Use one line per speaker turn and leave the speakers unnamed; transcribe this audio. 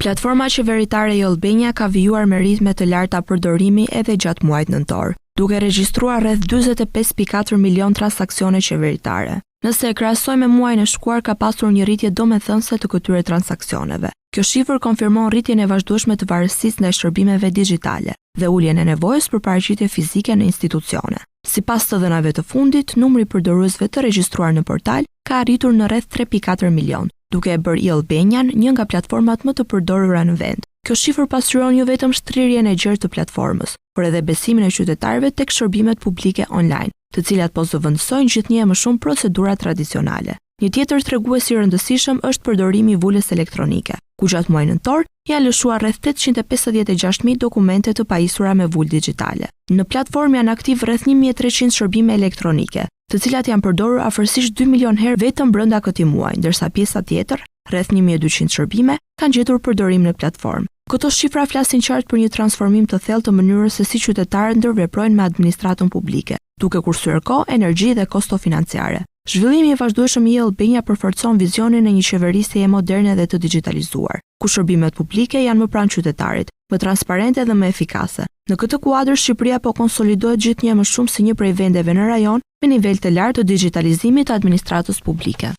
Platforma qeveritare e-Albania ka vijuar me ritme të larta përdorimi edhe gjatë muajit nëntor, duke regjistruar rreth 45.4 milion transaksione qeveritare. Nëse e krahasojmë me muajin e shkuar ka pasur një rritje domethënëse të këtyre transaksioneve. Kjo shifër konfirmon rritjen e vazhdueshme të varësisë ndaj shërbimeve digjitale dhe uljen e nevojës për paraqitje fizike në institucione. Sipas të dhënave të fundit, numri i përdoruesve të regjistruar në portal ka arritur në rreth 3.4 milion, duke e bërë e-Albanian një nga platformat më të përdorura në vend. Kjo shifër pasqyron jo vetëm shtrirjen e gjerë të platformës, por edhe besimin e qytetarëve tek shërbimet publike online, të cilat po zëvendësojnë gjithnjë e më shumë procedurat tradicionale. Një tjetër tregues i rëndësishëm është përdorimi i vulës elektronike, ku gjatë muajit nëntor janë lëshuar rreth 856.000 dokumente të pajisura me vulë digjitale. Në platformë janë aktiv rreth 1300 shërbime elektronike, të cilat janë përdorur afërsisht 2 milion herë vetëm brenda këtij muaji, ndërsa pjesa tjetër, rreth 1200 shërbime, kanë gjetur përdorim në platformë. Këto shifra flasin qartë për një transformim të thellë të mënyrës se si qytetarët ndërveprojnë me administratën publike, duke kursyer kohë, energji dhe kosto financiare. Zhvillimi i vazhdueshëm i e-Albania përforcon vizionin e një qeverisjeje moderne dhe të digjitalizuar, ku shërbimet publike janë më pranë qytetarit, më transparente dhe më efikase. Në këtë kuadër, Shqipëria po konsolidohet gjithnjë më shumë si një prej vendeve në rajon me nivel të lartë të digjitalizimit të administratës publike.